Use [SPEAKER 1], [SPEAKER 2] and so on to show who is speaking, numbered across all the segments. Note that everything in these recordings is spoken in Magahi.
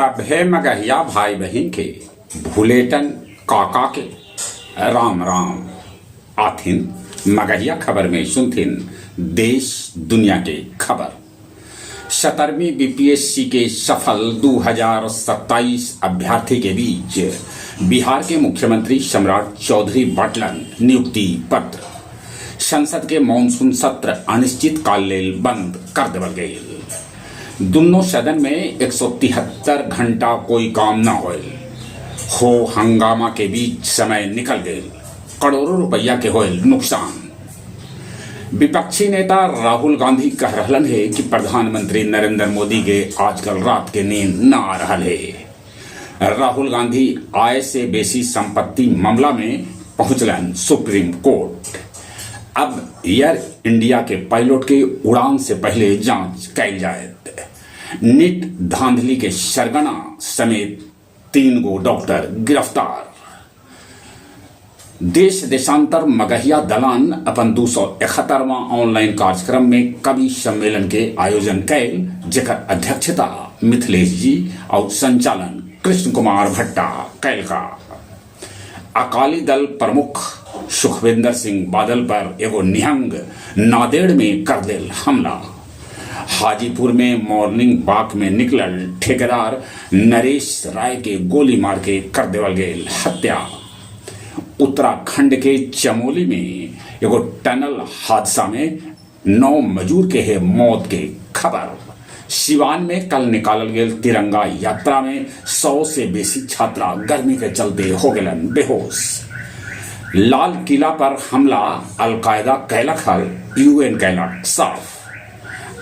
[SPEAKER 1] सभे मगहिया भाई बहिन के भुलेटन काका के राम राम। आथिन मगहिया खबर में सुनथिन देश दुनिया के खबर। 17वीं बीपीएससी के सफल 2027 अभ्यर्थी के बीच बिहार के मुख्यमंत्री सम्राट चौधरी बांटलन नियुक्ति पत्र। संसद के मानसून सत्र अनिश्चित काल लेल बंद कर देवल गईल। दुन्नो सदन में 173 घंटा कोई काम न होयल। हो हंगामा के बीच समय निकल गईल। करोड़ों रुपया के होयल नुकसान। विपक्षी नेता राहुल गांधी कह रहलन है कि प्रधानमंत्री नरेंद्र मोदी के आजकल रात के नींद न आ रहल है। राहुल गांधी आय से बेसी संपत्ति मामला में पहुंचलन सुप्रीम कोर्ट। अब एयर इंडिया के पायलट के उड़ान से पहले जांच कैल जाए। नीट धांधली के सरगना समेत 3 गो डॉक्टर गिरफ्तार। देश देशांतर मगहिया दलान अपन 271वां ऑनलाइन कार्यक्रम में कवि सम्मेलन के आयोजन कैल, जेकर अध्यक्षता मिथिलेश जी और संचालन कृष्ण कुमार भट्टा कैल का। अकाली दल प्रमुख सुखविंदर सिंह बादल पर एगो निहंग नादेड़ में कर दिल हमला। हाजीपुर में मॉर्निंग वॉक में निकलल ठेकेदार नरेश राय के गोली मार के कर देवल गेल हत्या। उत्तराखंड के चमोली में एगो टनल हादसा में 9 मजदूर के है मौत के खबर। सिवान में कल निकालल गेल तिरंगा यात्रा में 100 से बेसी छात्रा गर्मी के चलते हो गेलन बेहोश। लाल किला पर हमला अलकायदा कैलक हल, यूएन कैलक साफ।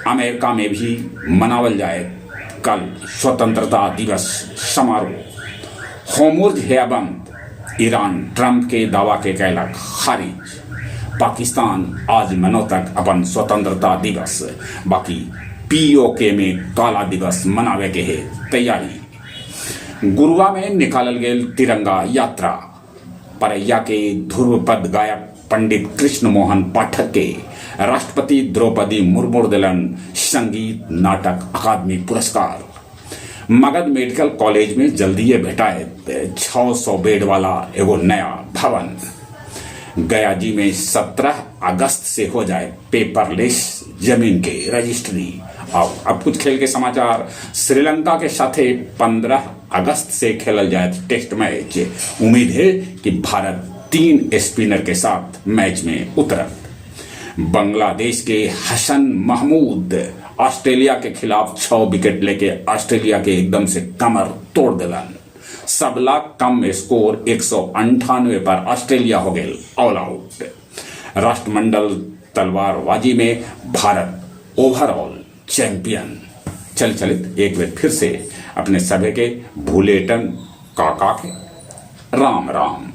[SPEAKER 1] अमेरिका में भी मनावल जाए कल स्वतंत्रता दिवस समारोह। होर्मुज है बंद, ईरान ट्रंप के दावा के कैलक खारिज। पाकिस्तान आज मनो तक अपन स्वतंत्रता दिवस, बाकी पीओके में काला दिवस मनावे के है तैयारी। गुरुआ में निकालल गेल तिरंगा यात्रा। परैया के ध्रुवपद गायक पंडित कृष्ण मोहन पाठक के राष्ट्रपति द्रौपदी मुर्मू दिलन संगीत नाटक अकादमी पुरस्कार। मगध मेडिकल कॉलेज में जल्दीए भेटाए 600 बेड वाला एगो नया भवन। गया जी में 17 अगस्त से हो जाए पेपरलेस जमीन के रजिस्ट्री। और अब कुछ खेल के समाचार। श्रीलंका के साथे 15 अगस्त से खेलल जाए टेस्ट मैच। उम्मीद है कि भारत 3 स्पिनर के साथ मैच में उतरत। बांग्लादेश के हसन महमूद ऑस्ट्रेलिया के खिलाफ 6 विकेट लेके ऑस्ट्रेलिया के एकदम से कमर तोड़ दिलन। सबला कम स्कोर 198 पर ऑस्ट्रेलिया हो गए ऑल आउट। राष्ट्रमंडल तलवारबाजी में भारत ओवरऑल चैंपियन। चल चलित एक बार फिर से अपने सभे के भूलेटन काका के राम राम।